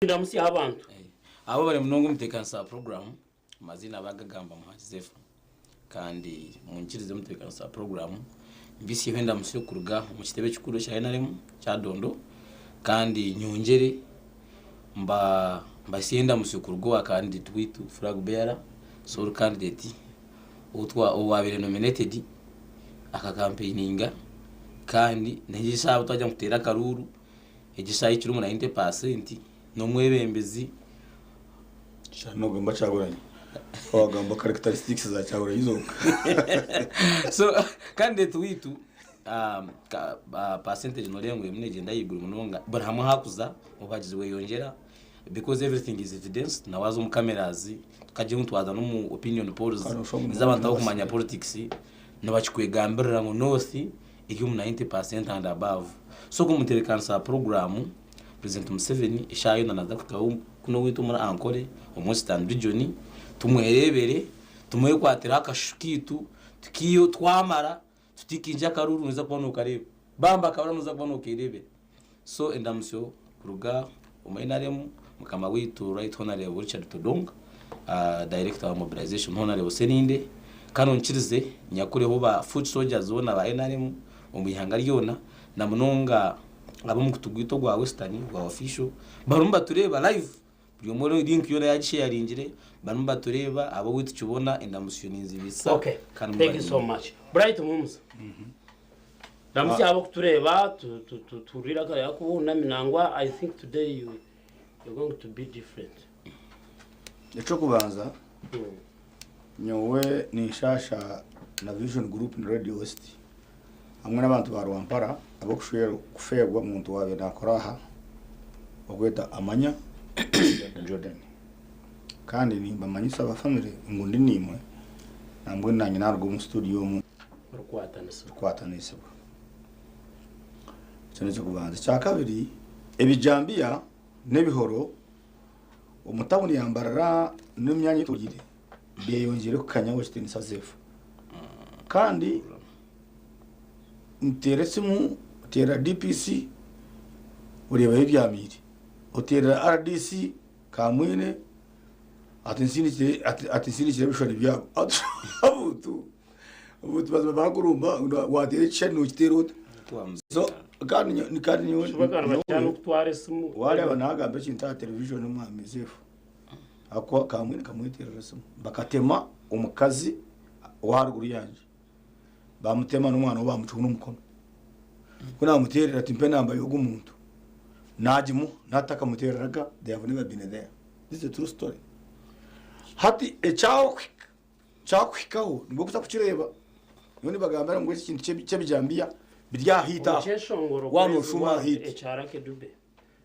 Ndamutsya abantu. Abo bari munonga omuteekanisa wa puroguraamu, amaziina baagagamba Muhangi Zeefa kandi munyikirize omuteekanisa wa puroguraamu mbitsyeho endamutsyo kuruga omu kitebe ekikuru ekya NRM Kyadondo kandi nyongyere mbahitsye endamutsyo kuruga owa kandidate waitu flag bearer sole candidate owaabaire nominated akakampeininga kandi n'egi eshaaha twagira ngu tuteere akaruuru Egi eshaaha ekirimu 90% n'omwebembezi. Shana nogamba Kyagulanyi. Wagamba characteristics za Kyagulanyi zonka. So candidate waitu um, ka, uh, percentage noreeba ngu erimu negyenda ahaiguru munonga buri hamwe ahakuza obuhagizi bweyongyera because everything is evidence na waaza omu cameras tukagira ngu twaza n'omu opinion polls Kandi oshwa munonga ez'abantu abakumanya nibasibe. politics nibakikwegambirira ngu north eri omu 90% and above. So ogu omutebekanisa wa puroguramu President Museveni eshaaha yoona naza kuhikaho kunu owaitu omuri Ankole omu Western region tumwerebere, tumwekwatireho akashushu kaitu tukiiheho twamara tutikinje akaruuru noza kuba nokareeba. Bamba akabura noza kuba nokerebera. So endamutsyo kuruga omu NRM mukama waitu Right Honourable Richard Todwong, Director wa Mobilization Honourable Sseninde, kandi onyikirize nyakureho ba foot soldiers boona ba NRM omu ihanga ryona na munonga ab'omukutu gwaitu ogwa Western ogwa official barimu nibatureeba live buri omwe link yoona yagisharingire barimu nibatureeba ab'owaitu kibona endamutsyo ninzibitsa Okay, kandi thank you so much. Bright Mumsa. Ndamutsya abokutureeba tuhurire eiraka ryawe kuba ohunami nangwa I think today you you're going to be different. Eky'okubanza nyowe ninshasha na Vision Group na Radio West hamwe n'abantu ba Rwampara ab'okufeerwa omuntu owaabaire naakora aha orikwetwa Amanya Jordan. Kandi nimbamanyisa aba famire ngu ndi naimwe nambwenu naanye naaruga omu studio omu. Rukwatanisibwa. Ekyo n'eky'okubanza. Ekyakabiri, ebijambiya n'ebihoro omu tawuni ya Mbarara n'omu myanya eyetoroire byeyongyeire kukanya ow'ekitiinisa Zeefu. Kandi nteera esimu, oteerera DPC oreeba ebyamiire, oteerera RDC Kamwine ati nsindikire ebishushani byabo. Abantu Omuntu mazima bakurumba wateera ekishushani nokiteera ota? So kandi nyo- kandi nyowe Shuba kandi nyowe- bakyana okutwara esimu. wareeba nagamba ekintu aha television omwami Yosefu ahakuba kamwe nikamweterera esimu bakatema omukazi owaharuguru yangye bamutema n'omwana we bamucwa n'omukono ku namuterera ati mpa enamba y'ogu muntu nagimuha natakamutereraga they have never been there this is a true story hati ekyakuhika Kyakuhikaho nibwo orikuza kukireeba. Nyowe nibagambira ngu eki kintu ky'ebijambiya biri aha haitu aha. Omukyeshongoro Waaba kwezi nooshuuma aha haitu. ekya Lucky Dube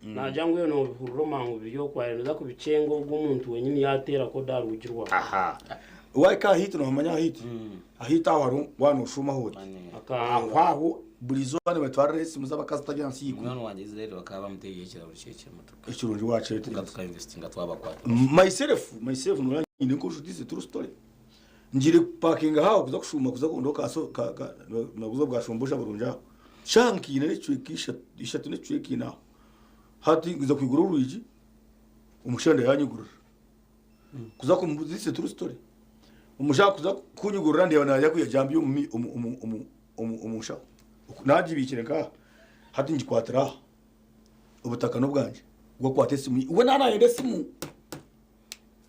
naagira ngu iwe noobihurira omangu biri okwo noza kubikyenga ogwo omuntu wenyini yaateera kodi aha rwigi rwawe. Aha. Waahika aha haitu nohamanya aha haitu? Aha haitu aho hariho waaba nooshuumaho oti. Akahanga. Aho aho buri izooba nibatwariraho esimu z'abakazi zitari ahansi ya ikumi. Munywani wangye Israel bakaba bamuteereire ekirahuri ky'emotoka. Ekirungi waakyetegereza. Kwonka tukainvestinga twabakwata. Myself, myself noreeba nyine enkojo this is a true story. Ngiire kupakinga aho kuza kushuuma kuza kurondaho ka so ka ka nabuza bwa shumbusha burungi aho. Shaaha nka ina n'ekicweka ishatu ishatu n'ekicweka ina aho. Hati nza kwigura orwigi, omushenda yanyigurira. Kuza kumubuuza this is a true story. Omushaija kuza kunyigurira ndeeba naaza kwiha jambiya omu mi omu omu omu omu omu nshaho. Naagibiikire nk'aha, hati ngikwatire aha. Obutaka n'obwangye. We akwata esimu ye. We naaba naayenda esimu.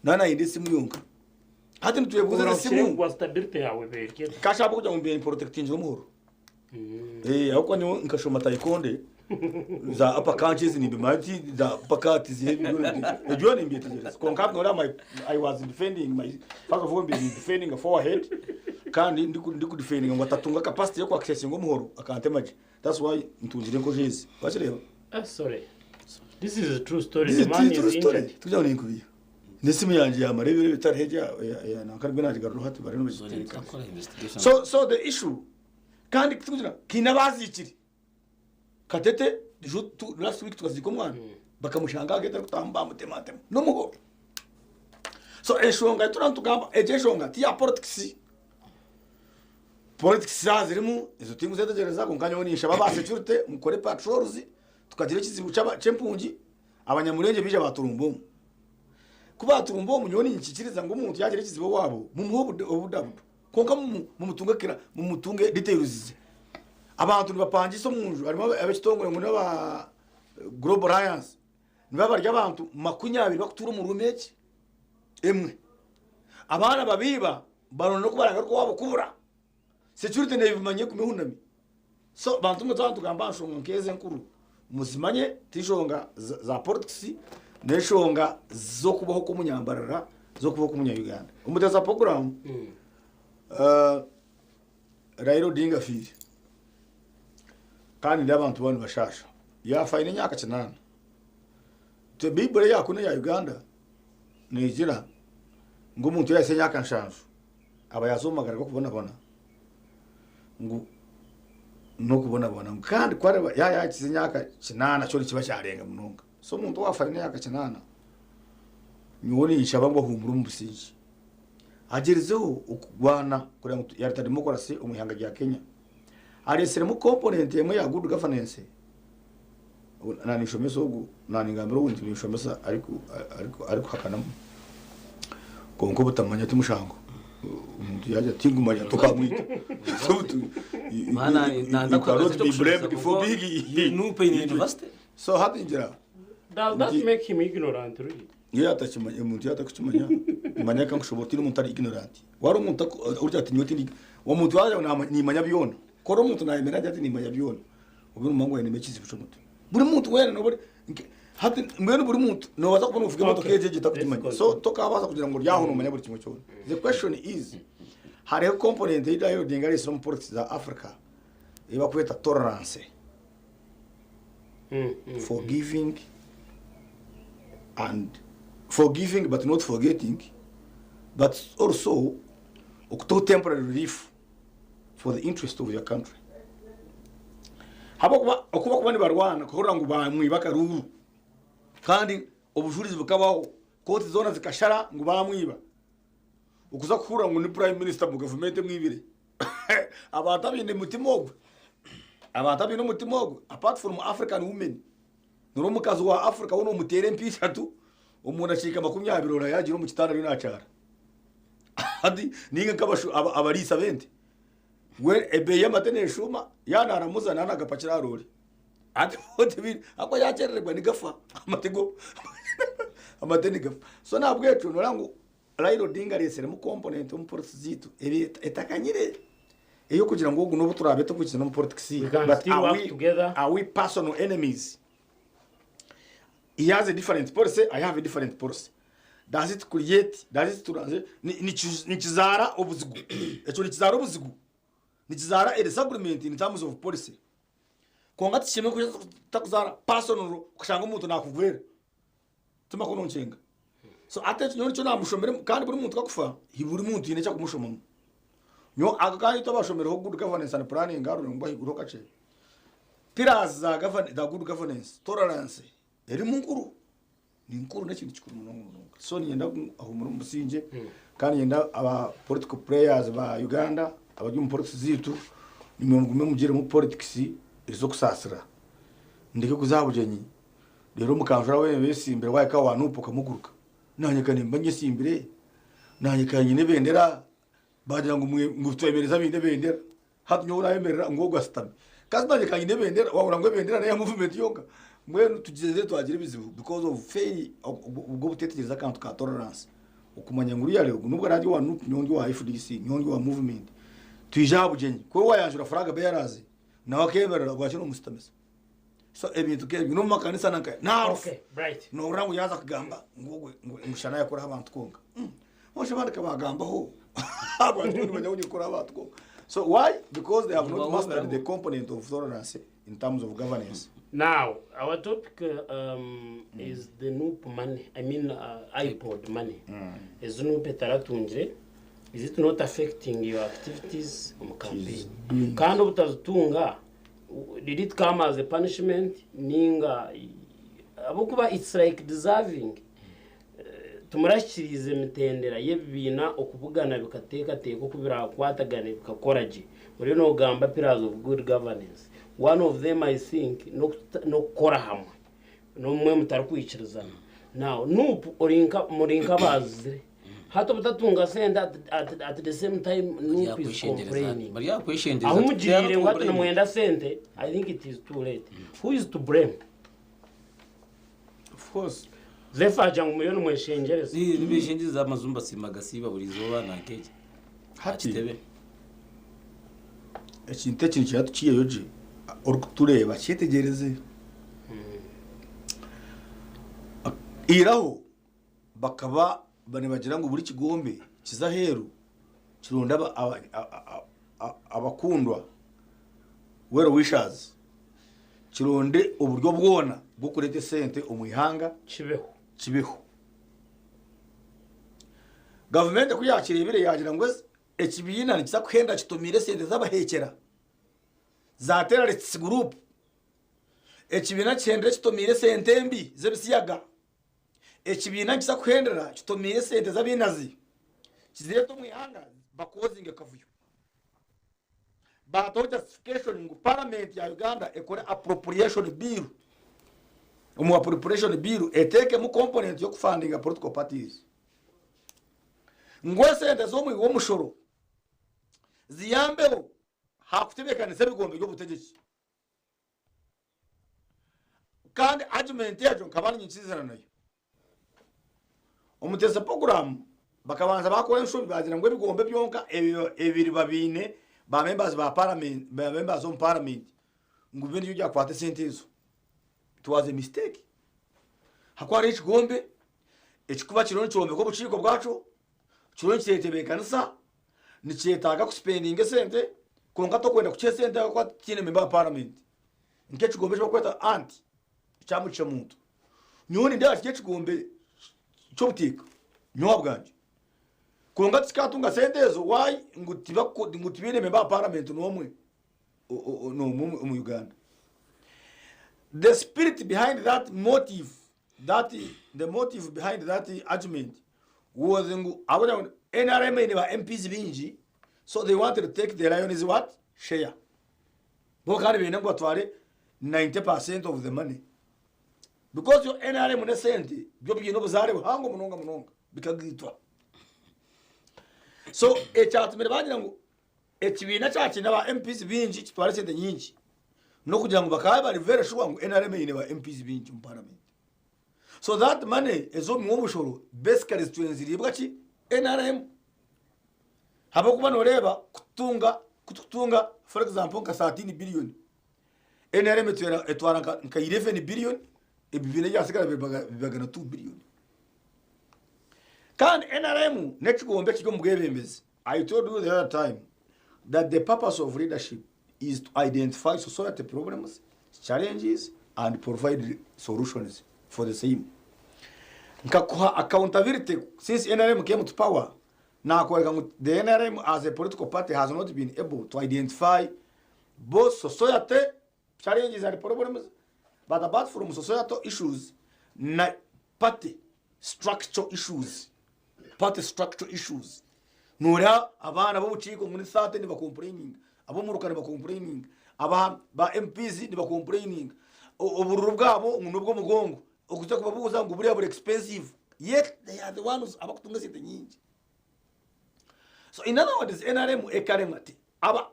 Naaba naayenda esimu yonka. Hati nitwebuuza ezi Orahukire esimu. kugwa stability yawe ebeere eri. Kasha ahabw'okugira ngu mbaire nimprotectingira omuhoro. Ahabw'okuba nyowe nkashoma taekwondo za upper kanki ezi nimbimanya ti za upper cut ebyo byona nimbyetegyereza. Kwonka hati noreeba my I was defending my first of all mbaire ni defending forehead kandi ndiku ndikudefendinga ngu atatunga capacity y'oku accessinga omuhoro akantema gye. That's why ntungire enkojo ezi. Wakireeba? Eh, sorry. This is a true story. This The is man true is story. injured. Tikugira ngu ninkubiiha. N'esimu yangye yamara ebiro ebitariho egyo eya nanka nibwo nagigaruraho hati bariyo nibagiteeka. Tukakora investigation. So so the issue kandi tikugira kiine abaziikire Katete ju tu last week tukaziika omwana bakamushanga aha gate arikutaahamu bamutematema n'omuhoro. So enshonga ei turiyo nitugamba egyo enshonga ti ya politics. Politics zaaza zirimu ezo tinkuzetegyereza kwonka nyowe ninshaba aba security mukore patrols tukagira ekizibu ky'empungi. Abanyamurenge baija baaturumba omu. Ku baaturumba omu, nyowe niinyikiriza ngu omuntu yaagira ekizibu owaabo, mumuhe obudabudo. Kwonka mumutunge kira, mumutunge details ze. Abantu nibapangisa omu nju, harimu ab'ekitongore ngu n'aba Global Alliance, nibaba bari abantu 20 bakutuura omu ruumu egi emwe. Abaana babiiba, baronda n'oku baragaruka owaabo kubura. Security nebimanya egume ehunami. So bantu mwe twaba nitugamba aha nshonga nk'ezo enkuru muzimanye ti nshonga za politics n'enshonga z'okubaho kw'omunyambarara z'okubaho kw'omunya Uganda. Omutesa program Raila Odinga afiire kandi ndi abantu boona nibashaasha. Yaafa aine emyaka kinaana. Itwe Baiburi eya kunu eya Uganda negira ngu omuntu yaahitsya emyaka nshanju aba yaaza omu magara g'okubonabona ngu n'okubonabona ngu kandi ku ariba yaaba yaahikize emyaka kinaana kyo nikiba kyarenga munonga. So omuntu owaafa aine emyaka kinaana, nyowe ninshaba ngu ahuumure omu busingye. Agyerizeho okurwana kureba ngu yaareeta demokurasi omu ihanga rya Kenya. Areetsiremu component emwe ya good governance, Naninshomesa ogu naningambira ogu nti ninshomesa arikuhakanamu kwonka obutamanya timushango omuntu yagira ati tingumanya tokamwita so hati ngira Does that make him ignorant really? Iyo yatakimanya omuntu yatakukimanya manya reka nkushoboorore tihaine omuntu ari ignorant wari omuntu orikugira ati nyowe tindi omuntu yagira ngu nimanya byona ku ori omuntu nayemera agira ati nimanya byona Obwo nomanya ngu ainemu ekizibu ky'omutwe. Buri muntu weena nooba ori nke hati mbwenu buri muntu noobaasa kuba noovuga emotoka Okay, egyo egyo let's otakugimanya. So continue. tokaabaasa kugira ngu ori aho noomanya buri kimwe kyona. The question is hariho component ei Raila Odinga areetsire omu politics za Africa ei barikweta tolerance, forgiving and forgiving but not forgetting but also okutaho temporary relief. for the interest of your country habwokuba oku bakuba nibarwana kuhurira ngu bamwiba akaruuru kandi obujurizi bukabaho kooti zoona zikashara ngu bamwiba okuza kuhurira ngu ni prime minister mu gavumenti emwibire abantu abaine mutima ogwe abantu abaine omutima ogwe apart from African women nori omukazi wa Africa we nomuteera empi ishatu omu dakiika 20 oraba yagiire omu kitanda ariyo nakyara. Hati ninga nk'abashu aba- abariisa b'ente we ebeeyi y'amate neeshuuma yaaba naaramuza naaba naagapakira aha roore hati oti bi- ahabw'okuba yaakyerererwa nigafa amate go amate nigafa so n'ahabw'ekyo nooreeba ngu Raila Odinga areetsiremu component omu politics zaitu ebi etakanyire ey'okugira ngu ogu n'obu turaabe tukwikiriza n'omu politics We can but still are work we, together. are we personal enemies? He has a different policy, I have a different policy. Does it create, does it translate, nikizaara obuzigu. Ekyo nikizaara obuzigu. Nikizaara a disagreement in terms of policy. Kwonka tikishemereire kutakuzaara personal kushanga omuntu nakugwera. Tima ku nonkyenga. So hati ekyo nyowe nikyo namushomiremu kandi buri muntu kakufa, buri muntu haine eki akumushomamu. Nyowe aka kandi twabashomireho good governance and planning aha rurengo ahaiguru ho kakye. Pillars za za good governance, tolerance erimu nkuru. Ni nkuru n'ekintu kikuru munonga munonga. So niinyenda ngu ahumure omu busingye kandi niinyenda aba political players ba Uganda abari omu politics zaitu nimwe mugume mugiremu politics ez'okusaasira. Ndeke kuza aha bugyenyi reero omukanjura weena oyesimbire waahika aha wa Nup okamuguruka. Naanye ka nimba nyesimbire, naanye ka nyine ebendera Baagira ngu mwe ngu twemereze abaine ebendera. Hati nyowe orayemerera ngu ogu ashutami. Kasi nanye ka nyine ebendera, wahurira ngu ebendera neya movement yonka. Mbwenu tugyenzire twagira ebizibu because of fail obw'obutetegyereza akantu ka tolerance. Okumanya ngu really ogu n'obu araabe ari owa nup nyowe ndi owa FDC, nyowe ndi owa movement. Twije aha bugyenyi. Ku oriba wayanjura flag bearers, nawe akemerera bwakye nomusitamisa. So ebintu nk'ebyo n'omu makanisa nanka n'aha rufu. Okay, right. Nohurira ngu yaaza kugamba ngu ogwe ngu ngu shana yakoraho abantu kwonka. Mm. Osha abandi kabagambaho. Abantu nibamanya ngu nikoraho abantu kwonka. So why? Because they have not mastered the component of tolerance in terms of governance. Now, our topic is the NUP money, I mean IPOD money. Ezi NUP etaratungire, is it not affecting your activities omu campaign? Kandi obutazitunga, Did it come as a punishment ninga ahabw'okuba it's like deserving timurahikiriize emitendera y'ebibiina okubugana bikateekateeka oku birakwatagane bikakora gye. Oriyo noogamba pillars of good governance one of them I think n'okukora hamwe. N'obumwe mutarikwikirizana. Now Nup ori nka muri nk'abaazire. Hati obutatunga sente at, at, at the same time Nup is complaining. Baryakweshengyereza Ahu mugiriire ngu hati nimwenda sente, I think it is too late. Who is to blame? Of course. Zefa agira ngu muriyo nimweshengyereza. Nibeshengyereza amaju nibasiima gasiiba buri izooba nank'eki. Hati Kitebe. ekintu eki nikira tukiiheyo gye orikutureeba kyetegyereze. Iraho bakaba nibagira ngu buri kigombe kize aheeru kironde abakundwa well wishers kironde oburyo bwona bw'okureeta esente omu ihanga Kibeho. kibeho. Gavumenti ku yaakireebire yaagira ngu ekibiina nikiza kuhenda kitumiire esente z'abaheekyera za terrorists group. Ekibiina kihendere kitumiire esente mbi z'ebisiyaga. Ekibiina nikiza kuhendera kitumiire esente z'abainazi kizireete omu ihanga bakozinge akavuyo. Baataho justification ngu parliament ya Uganda ekore appropriation bill. Omu appropriation bill eteekemu component y'okufundinga political parties. Ngu esente z'omwihi w'omushoro ziyambeho ha kutebeekanisa ebigombe by'obutegyeki. Kandi argument egyo nkaba niinyikirizana nayo. Omu Teesa program bakabanza baakora enshobi baagira ngu ebigombe byonka ebiriba biine ba members ba parliament, ba members omu parliament ngu bibe nibyo byakwata esente ezo. It was a mistake. Hakuba hariho ekigombe ekikuba kiriho nikyombeka obukiiko bwakyo, kiriho nikyetebeekanisa, nikyetaaga kusipendinga esente, kwonka tokwenda kukiha esente ahabw'okuba tikiine member wa parliament. Nk'ekigombe eki barikweta anti ekya Mugisha Muntu. Nyowe nindeeba kiri ekigombe ky'obuteeka nyowe ahabwangye. Kwonka tikikatunga sente ezo why ngu ngu tibaine member wa parliament n'omwe n'omwe omu Uganda. The spirit behind that motive that the motive behind that argument was ngu ahabw'okugira ngu NRM eine ba MPs baingi so they wanted to take the lion's what share. Bo kandi baine ngu batware 90% of the money. Because yo NRM n'esente byo biine obuzaare buhango munonga munonga bikagaitwa. So ekyatumire bagira ngu ekibiina kya kiine ba MPs baingi kitware esente nyingi n'okugira ngu bakaba bari very sure ngu NRM eine ba MPs baingi omu parliament. So that money ez'omuwi w'omushoro basically zitwire niziriibwa ki? NRM. Ahabw'okuba nooreeba kutunga kutukutunga for example nka 13 billion NRM etwara nka 11 billion ebibiina ebyasigara bibaga na 2 billion. Kandi NRM n'ekigombe ekiri omu bwebembezi. I told you the other time that the purpose of leadership is to identify society problems, challenges and provide solutions for the same. Nkakuha accountability since NRM came to power, nakworeka ngu the NRM as a political party has not been able to identify both society challenges and problems, but apart from societal issues, na party structural issues. Party structural issues. Noreeba abaana b'obukiiko ngu ni 30 nibakomplaininga, ab'omuruka nibakomplaininga, aba ba MPs nibakomplaininga, obururu bwabo ngu n'obw'omugongo, okuza kubabuuza ngu buriya buri expensive, yet they are the ones abakutunga esente nyingi. So in other words, NRM ekaremwa ti aba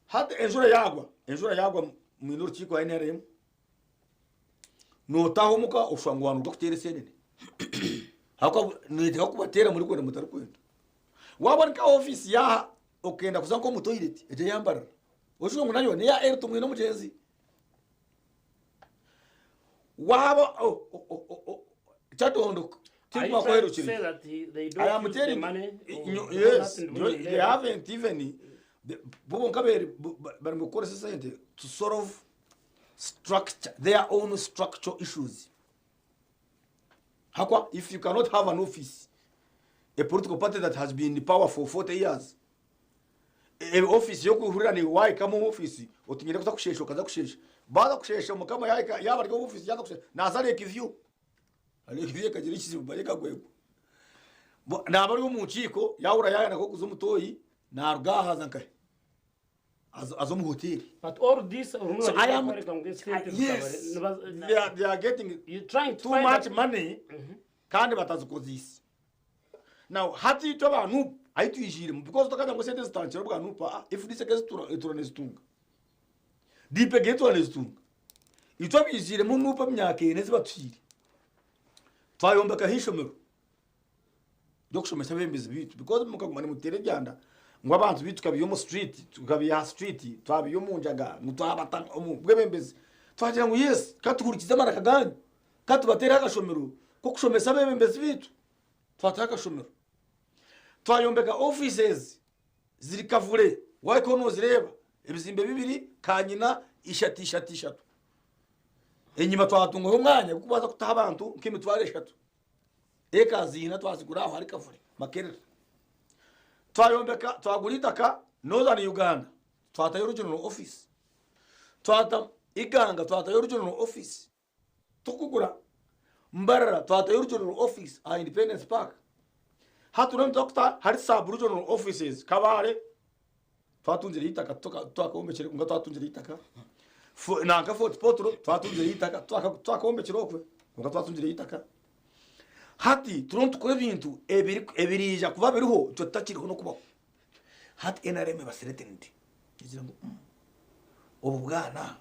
hati enjura yagwa, enjura yagwa mwine orukiiko rwa NRM, nootaaha omuka oshusha ngu wanuga kuteera esenene. Ahabw'okuba neeteekwa kubateera murikwenda mutarikwenda. Waaba ori nka ofiisi yaaha okenda kuza nk'omu toilet egyo eyambarira, oshusha ngu nayo neya Elton mwine omugyenzi. Waaba Kyadondo Are you trying to say that they I am don't use the telling money? you, or no, they yes, don't no, have they haven't even bo bonka bari kukoresa esente to solve structure, their own structural issues. Hakwa, if you cannot have an office, a political party that has been in power for 40 years, office yokuhurira ni wahikamu office otinyire kuza kushesha okaza kushesha baza kushesha mukama yahika yaba ari office yaza kushesha naza Lake View, Lake View ekagira ekizibu bareka gwegwa naba ari omu nkiiko yahura yayenda kuza omutoyi naruga aha aza nkahe. Aza omu hoteeri. But all this orimu So I nogyenda am kworeka ngu esente yes, zikaba they are, they are getting you trying to too find much out- money kandi batazikoziise. Now hati itwe aba NUP ahi twijiiremu because tokagamba ngu esente zitandikire obwa NUP aa FDC eka etura nezitunga. DP eka etura nezitunga. Itwe abaiziiremu NUP emyaka ena ezi batuhaire twayombekaho eishomero ry'okushomesa abeebembezi baitu because mukaguma nimuteera ebyanda ngu abantu baitu tukabiiha omu street tukabiiha aha street twabiiha omu njaga ngu twabata omu bwebembezi twagira ngu yes ka tuhurikize amaraka gaanyu ka tubateereho akashomero k'okushomesa abeebembezi baitu twataho akashomero twayombeka offices ziri kavure waahika noozireeba ebizimbe bibiri kanyina ishatu ishatu ishatu enyima twatungaho omwanya gw'okubaasa kutaho abantu nk'emitwaro eshatu. Eka ziina twazigura aho ahari Kavule, Makerere. Twayombeka, twagura eitaka Northern Uganda, twatayo regional office. Twata Iganga twatayo regional office. Tukugura Mbarara twatayo regional office aha Independence Park. Hati mbwenu nituza hari sub regional offices Kabale twatungireyo eitaka twakombekire kwonka twatungireyo eitaka. Nanka Fort Portal twatungireyo eitaka twakombekire okwe kwonka twatungireyo eitaka. Hati turiyo nitukora ebintu ebiriija kuba biriho itwe tutakiriho n'okubaho. Hati NRM eba threatened egira ngu obu bwana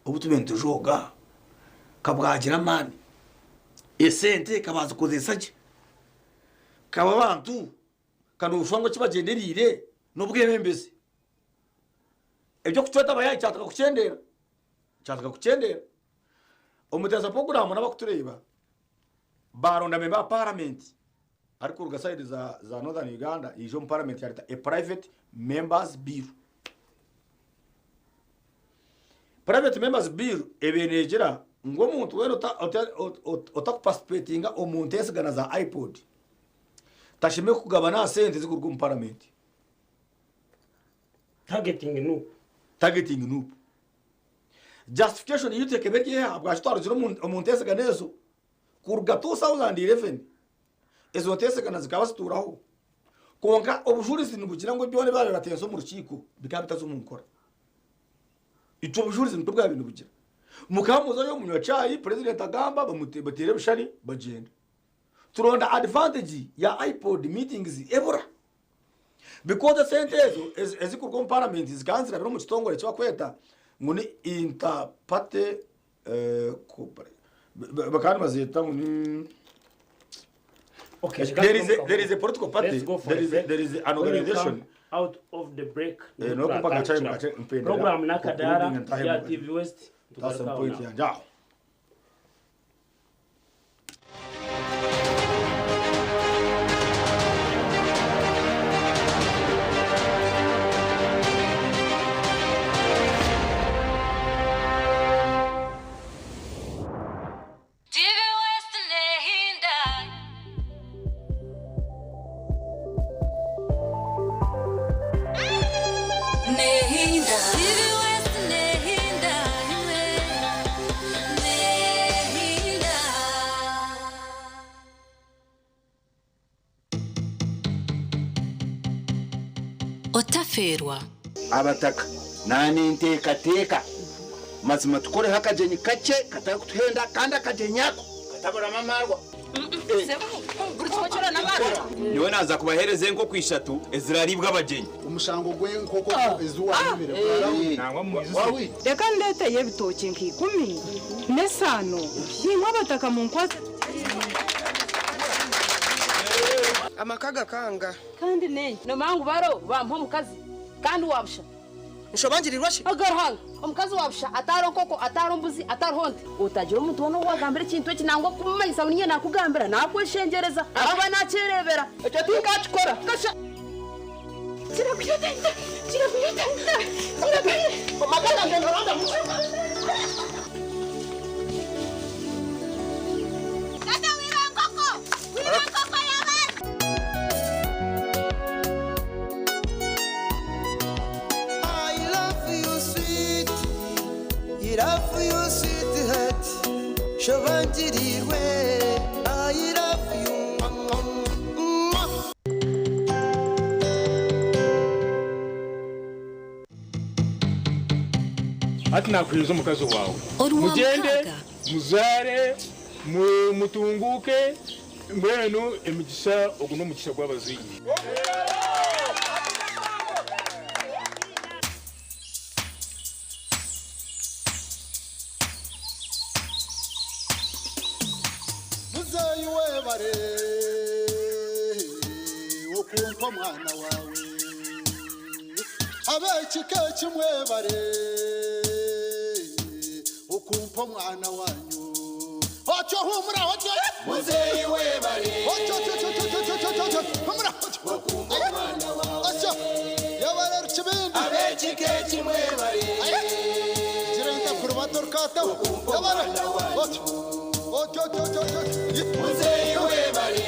obu tubaire nitujooga ka bwagira amaani, esente ka baazikozesa gye, ka aba abantu ka nooshusha ngu eki bagyendereire n'obwebembezi. Eby'okucweta abayaayi kyatandika kukyendeera, kyatandika kukyendeera. Omuteesa puroguraamu n'abarikutureeba baaronda memba wa paramenti arikuruga sayidi za Northern Uganda yaija omu paramenti yareeta a private members bill. Private members bill ebaire neegira ngu omuntu weena otakupasitipetinga omu nteesegana za IPOD tashemereire kugabana aha sente ezirikuruga omu paramenti. Targeting Nup. Targeting Nup. Justification yaitu ekaba eri eha ahabwaki twarugire omu nteesegana ezo? Kuruga 2011 ezo nteesegana zikaba zituuraho kwonka obujurizi nibugira ngu byona ebi baabaire bateesa omu rukiiko bikaba bitaza omu nkora. Itwe obujurizi nikwo bwabaire nibugira. Mukaba muzayo munywa chai, purezidenti agamba, bateera ebishushani bagyenda. Turonda advantage ya IPOD meetings ebura. Because esente ezo ezikuruga omu parliament zikaba nizirabira omu kitongore eki barikweta ngu ni inter party bakaba nibazeeta ngu ni Okay, there is a, there is a political party, Let's go for there a is a, break. there is an When you organization come out of the break, Eh, nokumpa kachayi mukache mpendera. program nakadara Concluding and time. ya TV West That's some tugarukaho point now. yange aho. TV West Nehinda. Nehinda. TV West Nehinda. Nehinda. Otafeerwa. Abataka naninteekateeka mazima tukoreho akagyenyi kakye katarikutuhenda kandi akagyenyi ako kataburamu amaarwa. Nyowe naaza kubaheereza enkoko ishatu ezirariibwa abagyenyi. Omushango gw'enkoko ezi waayibire gwarahwire. Reka ndeeteyo ebitookye nka ikumi n'esaano, naimwe abataka munkwatse Amaka gakanga. Kandi nenye nomanya ngu baro bampa omukazi kandi wabusha. Nshobangirirwa shi? Aga Ruhanga, omukazi wabusha atariho nkoko, atariho mbuzi, atariho nte. Otagira omuntu woona ou wagambira ekintu eki nangwa kumumanyisa ngu niinye naakugambira, naakweshengyereza ahakuba naakyereebera. Ekyo tinkakikora. Kasha. Kirakwita, kirakwita, kirakwita. Amaka gangye noronda Tata wiba nkoko! Wiba nkoko y'abandi! I love you sweet, I love you sweetheart, shobangirirwe, I love you. Mwah. Hati naakuheereza omukazi waawe. Orwa Mugyende, mukaaga. muzaare, mutunguuke, mbwenu emigisha, ogu n'omugisha gw'abazaire. Muzeeyi webare okumpa omwana wawe Ab'ekika eki mwebare okumpa omwana wanyu Otyo humura otyo Muzeeyi webare Otyo otyo otyo otyo otyo otyo otyo humura otyo okumpa omwana wawe Otyo yebare Rukibindi Ab'ekika eki mwebare Gira ntakurubata orukataho yebare otyo otyo otyo otyo otyo Muzeeyi webare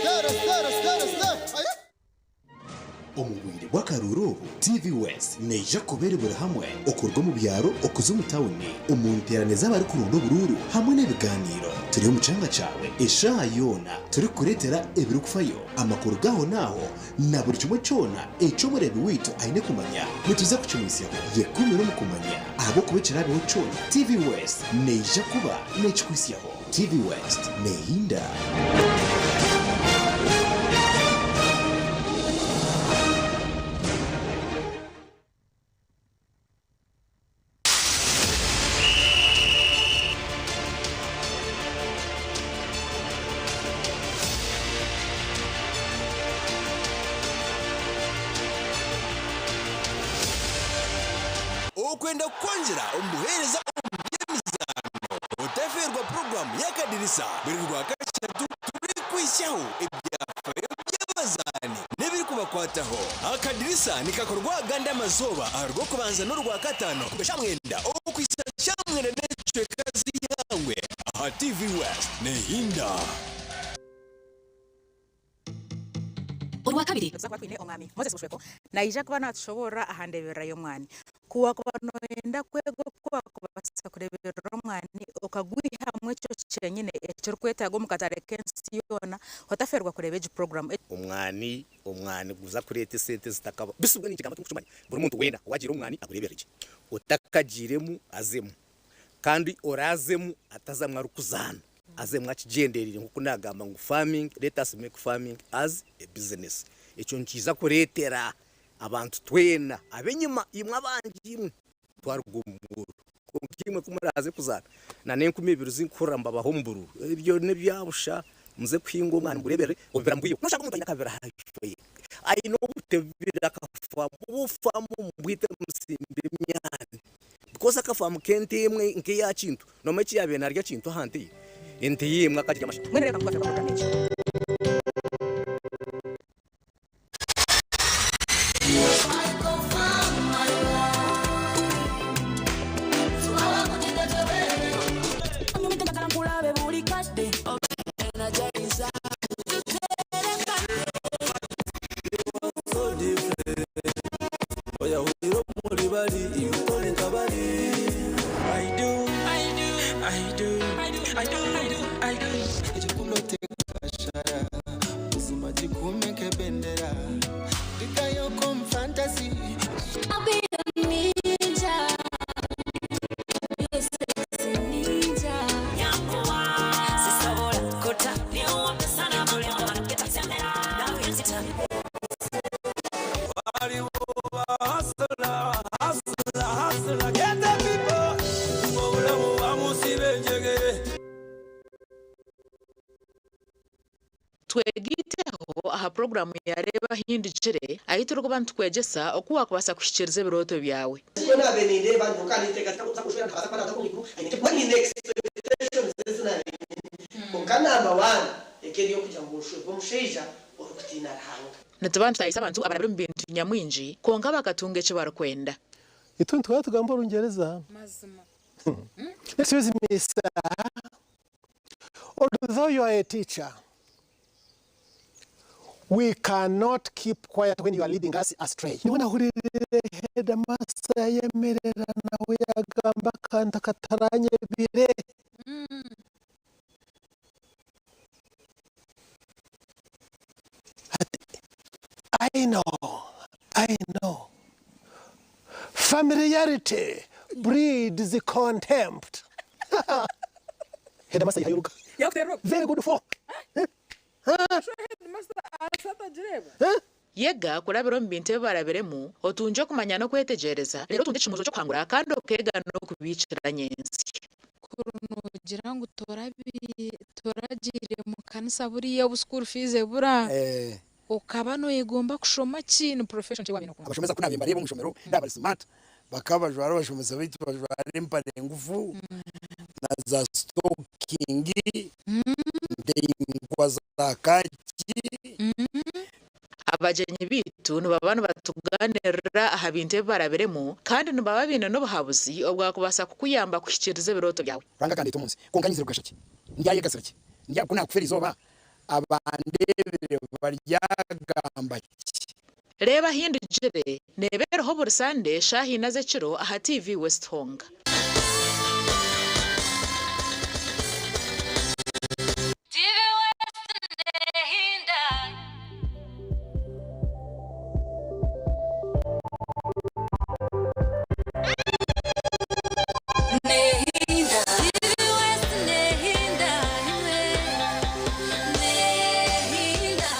Tere tere tere tere Aye. Omu bwire bw'akaruuru obu, TV West neija kuba eri buri hamwe okuruga omu byaro okuza omu tawuni, omu nteerane z'abarikuronda oburuuru hamwe n'ebigaaniiro. Turi omu kyanga kyawe eshaaha yoona turikukureetera ebirikufayo, amakuru g'ahonaaho na buri kimwe kyona eki omureebi waitu aine kumanya. Nituza kukimwitsyaho. Yekuumire omu kumanya ahabw'okuba ekiraabeho kyona, TV West neija kuba neekikuhitsyaho. TV West neehinda. Okwenda kukwongyera omu buheereza omu by'emizaano, otafeerwa puroguraamu y'akadirisa buri Rwakashatu turikuhitsyaho ebyafaayo by'abazaani n'ebirikubakwataho. Akadirisa nikakorwa agandi amazooba aha Rwokubanza n'Orwakataano kuruga shaaha mwenda okuhitsya shaaha mwenda n'ekicweka z'eihangwe aha TV West. Nehinda. Orwakabiri. Nituza kuba twine Omwami Moses Bushweko naija kuba natushoboorora aha ndeeberera y'omwani. Ku wakuba noyenda kwega oku wakubaasa kureeberera omwani okagwihamu ekyo kyenyine ekirikwetaaga omu katare k'ensi yoona, otaferwa kureeba egi puroguraamu. Omwani, omwani guza kureeta esente zitakaba bisi mbwenu nikigamba timukukimanya buri muntu weena owagiire omwani agureeberere gye otakagiiremu azemu kandi oraazemu atazamu arikuzaana azemu akigyendereire nk'oku naagamba ngu farming let us make farming as a business ekyo nikiija kureetera abantu twena ab'enyima imwe abangi imwe twaruga omu bworo kwonka imwe ku muraaze kuzaana na n'enkumi ibiri zinkuhurira nibabaha omu buruuru ebyo n'ebya busha muze kuhinga omwana mugureeberere obubira mubwiheho noshanga omuntu aine akabira haihi aine obutebire akafamu obufamu mubwite musimbe emyani. Because akafamu k'ente emwe nk'eya Kintu, noomanya eki yaabaire naarya Kintu aha nte ye? Ente ye emwe akagirya amasha. Mbwenu reeba nkubaase kubakorera n'eki. Twegaiteho aha puroguraamu ya Reeba Ahindukire ahu turikuba nitukwegyesa oku waakubaasa kuhikiiriza ebirooto byawe. Nituba nitutahisa abantu abarabire omu bintu nyamwingi kwonka bakatunga eki barikwenda. Itwe nituhora tugamba Orungyereza. Excuse me sir, although you are a teacher, we cannot keep quiet when you are leading us astray. Nibwo nahuriire headmaster yayemerera nawe yagamba akantu akataranyebire. Ati, I know, I know. Familiarity breeds contempt. Headmaster yihayo oruga. Very good for. Yega kurabira omu bintu ebi barabiremu, otungye okumanya n'okwetegyereza, reero otungye ekishumuuzo ky'okuhangura kandi okeega n'okubiikira nyentsya. Kuri noogira ngu toragiire mu kanisa buriya obu school fees ebura, okaba nooyegomba kushoma ki? Ni profession ki ei waabaire nookunda? Abashomesa ku naabaire mbareeba omu ishomero ndaba bari smart, bakaba bajwara abashomesa baitu bajwara empare ngufu na za sitokingi ndaingwa za kaaki. Abagyenyi baitu nibaba nibatugaaniirira aha bintu ebi barabiremu kandi nibaba baine n'obuhabuzi obwakubaasa kukuyamba kuhikiiriza ebirooto byawe. Ruhanga akandeeta omu nsi, kwonka nyizire kugasha ki? Ndyayegasira ki? Ku naakufeera eizooba, abandeebire baryagamba ki? Reeba ahi ndugire, neeba eriho buri Sande shaaha ina z'ekiro aha TV West Honga. TV West nehinda. Nehinda. TV West nehinda imwe. Nehinda.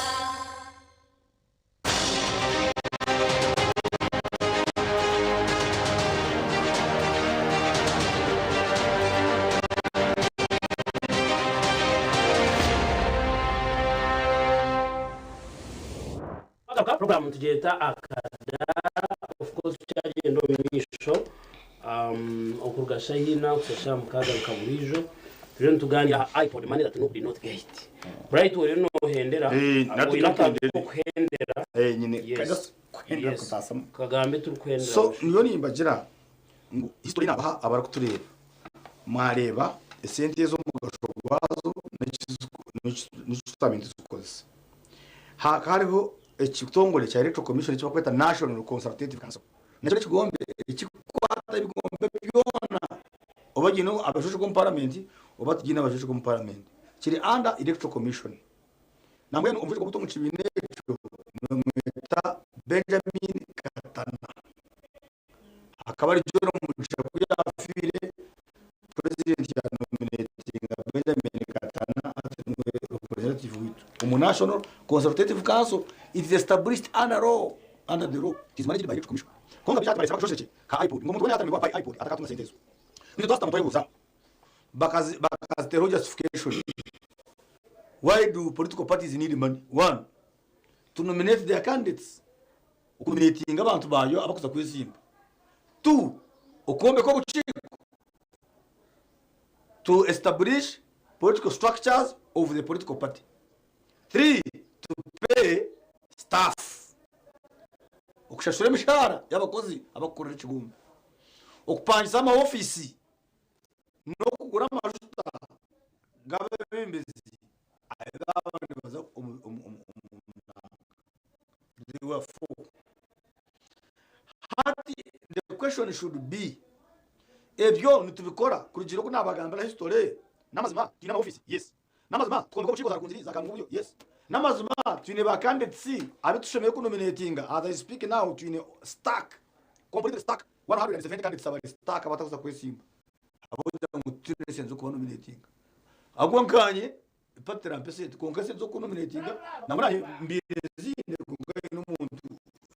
Twagaruka program tugyeta akadaara of course tukyagyenda omu maisho okuruga shaaha ina kuhitsya shaaha mukaaga nka buriijo turiyo nitugaaniira aha ipod money that no did not get. Bright oriyo nohendera oine akantu kokuhendera yes kagambe turikuhendera So niyo nimbagira ngu history nabaha abarikutureeba mwareeba esente ezo omugasho gwazo n'eki nituzikozesa. Hakaba hariho ekitongore kya Electoral Commission eki barikweta National Consultative Council. Nakyo n'ekigombe ekikukwata ebigombe byona oba giine abashwekye omu paramenti oba tigiine abashwekye omu paramenti. Kiri under Electoral Commission. Nambwenu omushwekye omu kibiina ekyo nibamweta Benjamin Katana. Akaba ari John Mugisha ku yaafiire, purezidenti yaanominatinga Benjamin Katana ati niwe representative waitu omu National Consultative Council. It is established under law, under the law. It is managed by Electoral Commission. Kwonka bikya hati bareetsire akashoshe ka IPOD ngu omuntu weena yaatari member wa IPOD atakatunga sente ezo. Nitwe twasitama twebuuza bakazi bakaziteeraho justification. Why do political parties need money? One, to nominate their candidates. Okunominatinga abantu baayo abarikuza kwezimba. Tu, Okwombeka obukiiko To establish political structures of the political party. Three, To pay staff. Okushashura emishahara y'abakozi abarikukorera ekigombe. Okupangisa amaofiisi n'okugura amajuta g'abeebembezi abu baaba nibaza omu nanga. They were four. Hati the question should be ebyo nitubikora kurugiirira oku naabagambira history? N'amazima twine amaofiisi? Yes. N'amazima twombeka obukiiko za Rukungiri, za Kangundo? Yes. N'amazima twine ba candidates abu tushemereire kunominatinga? As I speak now twine stack, completely stack, 170 candidates abari stack abatakuza kwesimba ahabw'okugira ngu titwine esente z'okubanominatinga. Ahabw'okuba nkanye party terampa esente kwonka esente z'okunominatinga nangwa naanye mbaire nziine kwonka haine omuntu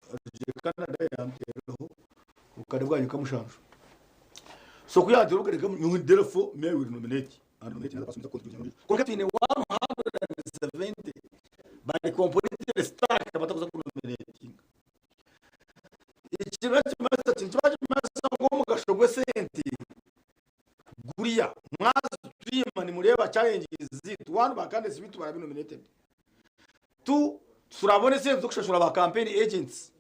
arugire Canada yanteeraho obukade bwangye nka mushanju. So ku yanteera obukade nka nyowe therefore me I will nominate and nominate another person kwonka twine 170 bari completely stuck abatakuza kunominatinga. Eki nikimanyisa ki? Nikimanyisa ngu omugasho gw'esente guriya. Mwazitwima nimureeba challenges zaitu. One, ba candidates baitu barabe nominated. Two, turabona esente z'okushashura ba campaign agents.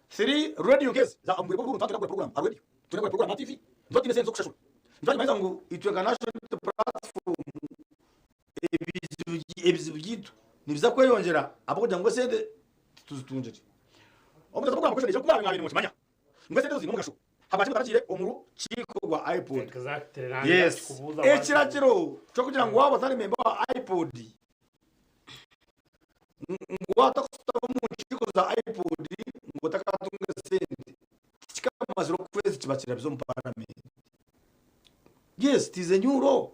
Three, radio nk'ezi za omu bwire bw'obuhuru nituba twine kugura program aha radio, twine kugura program aha TV, nituba twine esente z'okushashura. Nikimanyisa ngu itwe nka National Unity Platform ebizibu byaitu nibiza kweyongyera ahabw'okugira ngu esente tituzitungire. Omugaso gw'okugamba kweshongera ku mwabaire nimukimanya ngu esente ezo ziine omugasho, habwaki mutaragiire omu rukiiko rwa IPOD? Exactly, nangye Yes. ndakikubuuza waza. Ekiragiro ky'okugira ngu waaba otari memba wa IPOD, ngu waaba otakusitama omu nkiiko za IPOD ngu otakatunga esente, tikikamara. bamazire okwezi kibakirabiza omu parliament. Yes, it is a new law.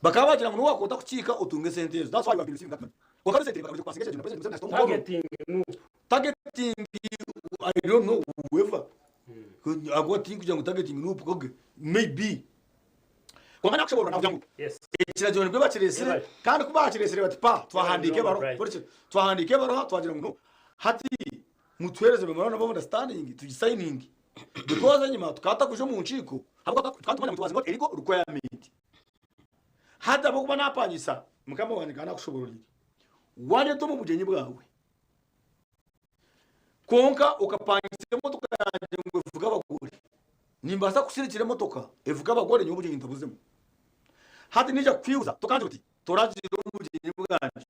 Bakaba bagira ngu niwakwota kukiika otunge esente ezo. That's why you have been receiving that money. Kwonka recently bakarugira kupasinga ekiragiro na President Museveni akita omukono. Targeting NUP. Targeting I don't know whoever. Ahakuba tinkugira ngu targeting NUP okay, maybe. Kwonka nakushoboorora nakugira ngu ekiragiro nibwo bakireesire kandi ku baakireesire bati pa twahandiika ebaruha twahandiika ebaruha twagira ngu no hati mutuheereze memorandum of understanding tugisayininge because enyima tukaba tutakwija omu nkiiko ahabw'okuba tukaba nitumanya ngu it was not a legal requirement. Hati ahabw'okuba naapangisa mukama wangye nkaba nakushoboororire waanyeta omu bugyenyi bwawe Kwonka okapangisa emotoka yangye ngu evuge abagore. Nimbaasa kusirikira emotoka evuge abagore nyowe obugyenyi ntabuzemu. Hati naija kukwihuza tokangira oti toragiire omu bugyenyi bwangye.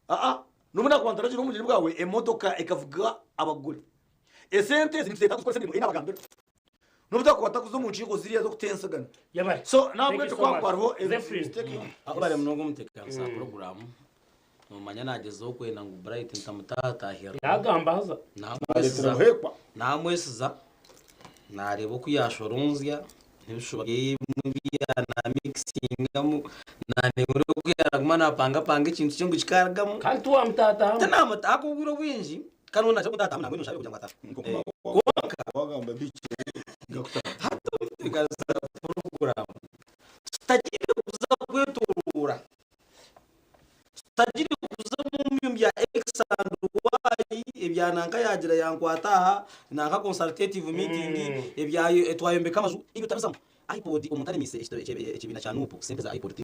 Aa, n'obu naakuba ntaragiire omu bugyenyi bwawe emotoka ekavuga abagore. Esente ezi nituzeetaaga kuzikoresa emirimo ei naabagambira. N'obu twakuba tutakuza omu nkiiko ziriya z'okutensegana. So n'ahabw'ekyo ku hakuba hariho mistake. Webare munonga omutebeekanisa wa puroguraamu. Noomanya naagyezaho kwenda ngu Bright ntamutaataahirira. Yaagamba haza. Naamwesiza, naamwesiza naareeba oku yaashoronzya n'ebishuba bye ebimwe ebi yaanamikisingamu naareeba oku yaaguma naapangapanga ekintu kye ngu kikarugamu. Kandi tiwamutaatahamu. Tinamutaha ahabw'obwire obwingi kandi weena naagira kumutaatahamu nambwenu nshabe kugira ngu ataahe. Kwonka hati omutebeekanisa wa puroguraamu tutagiire kuza kwetooroora. Tutagire kuza omu bya X and Y ebya nanka yagira yankwata aha nanka consultative meeting ebya twayombeka amaju ebyo tutabizamu. Ipod omuntu aremeise ekibiina kya Nup sente za Ipod.